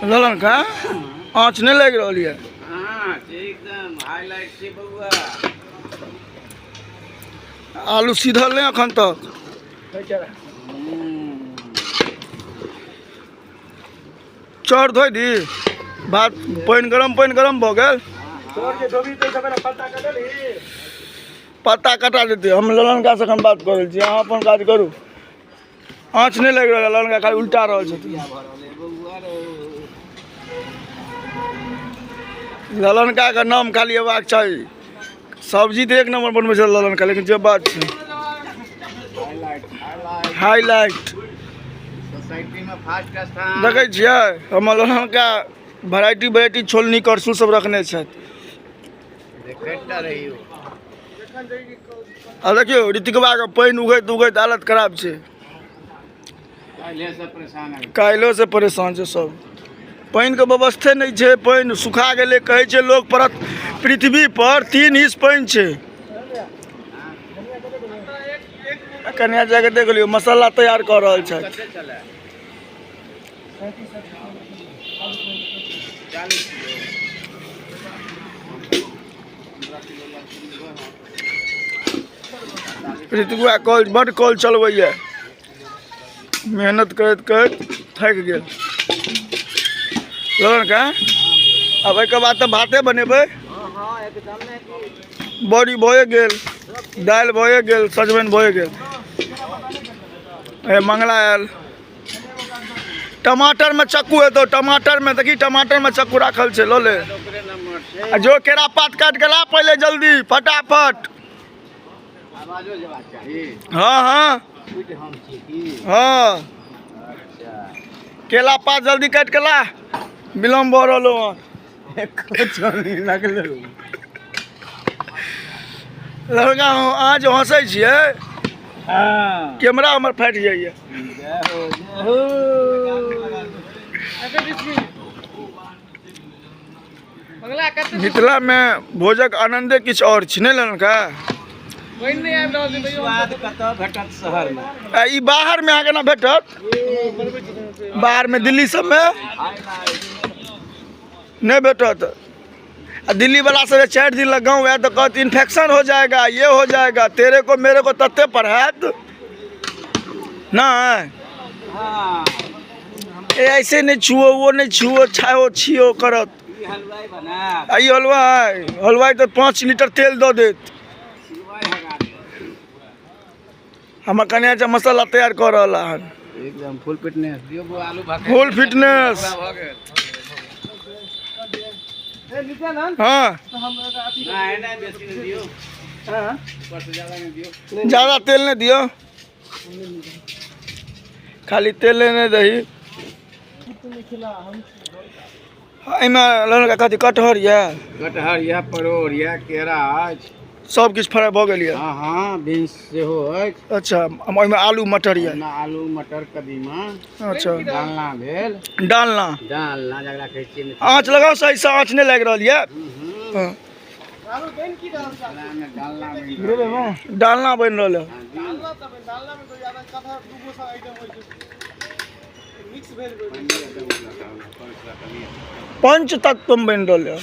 ललन का आँच नहि लागि रहल यऽ। एकदम हाईलाइट छै बउआ। आलू सीधल नहि अखन तक। चाउर धोइ दी, भात पानि गरम, पानि गरम भऽ गेल, पत्ता कटा देतै। हम ललन का से एखन बात कऽ रहल छी, अहाँ अपन काज करू। आँच नहि लागि रहल, ललन का खाली उल्टा रहल छथिन। ललन का के नाम खाली अयबाक चाही। सब्जी तऽ एक नंबर बनबै छै ललन का, लेकिन जे बात छै हाईलाइट देखै छियै, हमर ललन का वेराइटी वेराइटी छोलनी करछुल सब रखने छथि। आ देखियौ ऋतिकबा के पानि उगैत उगैत हालत खराब छै। काल्हिओ से परेशान छै सब। पानिके व्यवस्थे नहि छै, पानि सुखा गेलै। कहै छै लोक पर पृथ्वी पर 3 हिस्स पानि छै। कन्या जाके देख लियौ, मसाला तैयार कऽ रहल छथि। ऋतिकुआ कॉल बड्ड कॉल चलबैए, मेहनत करैत करैत थाकि गेल ललन का। आब एहिके बाद तऽ भाते बनेबै। बड़ी भए गेल, दालि भए गेल, सजमनि भए गेल। ए मंगला आयल। टमाटर में चक्कू हेतौ, टमाटर में देखी, टमाटर में चक्कू राखल छै, लऽ ले। आ जो केरा पात काटि के ला पहिले जल्दी फटाफट। हाँ हाँ हाँ, केला पात जल्दी काटि के ला, विलम्ब भऽ रहल हँ। लड़का, अहाँ जे हँसै छियै, कैमरा हमर फाटि जाइए। मिथिलामे भोजक आनन्दे किछु आओर छै, नहि लड़का? ई बाहरमे अहाँके ना भेटत, बाहरमे दिल्ली सबमे नहि भेटत। आ दिल्ली वाला सब 4 दिन लग गाँव आयत तऽ कहत इन्फेक्शन हो जाएगा, ये हो जाएगा तेरे को मेरे को, तते पढ़ायत नहि। ए ऐसे नहीं छुओ, वो नहीं छुओ, छाओ छियो करत। आ ई हलवाई, हलवाई तऽ 5 लीटर तेल दऽ देत। हमर कन्या जे मसाला तैयार कऽ रहल हन। एकदम फुल फिटनेस दियौ बौआ, आलू भात फुल फिटनेस। हाँ, ज्यादा तेल नहीं दियो, खाली तेल नहि दही एहिमे। लड़का, कथी कटहर यऽ? कटहर यऽ, परोड़ यऽ, केरा अछि। सब किछु फ्राइ भऽ गेल यऽ? हँ हँ, बीन्स सेहो अछि। अच्छा, ओहिमे आलू मटर यऽ? ओहिमे आलू मटर कदीमा। अच्छा। डालना भेल। डालना। डालना जकरा कहै छियै। आँच लगाउ सहीसँ, आँच नहि लागि रहल यऽ। हँ, डालना बनि रहल यऽ। पंच तत्व बनि रहल यऽ।